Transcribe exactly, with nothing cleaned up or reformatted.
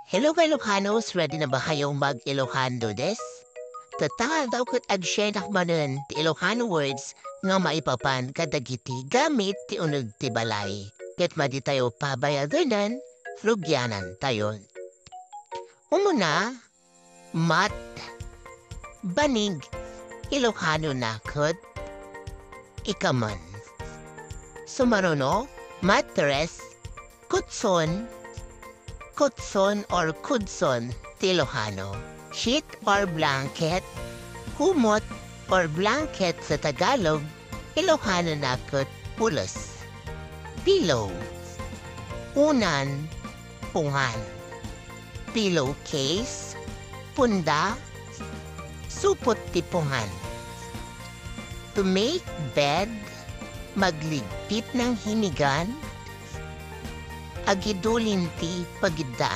Hello, Ilocanos! Ready na ba kayong mag-Ilocano this? Tatta, daw ket agsyanak manen ti Ilocano words nga maipapan kadagiti gamit ti uneg ti balay. Ket madi tayo pabayaganan, rugianan tayo. Umuna, mat, banig, Ilocano na ket ikaman. Sumaruno, mattress, kutson, kutson or kudson ti Ilocano, sheet or blanket, kumot or blanket sa Tagalog, Ilocano na ket pulos, pillow, unan, pungan, pillowcase, punda, supot ti pungan. To make bed, magligpit ng hinigan, agidulin ti pagidda.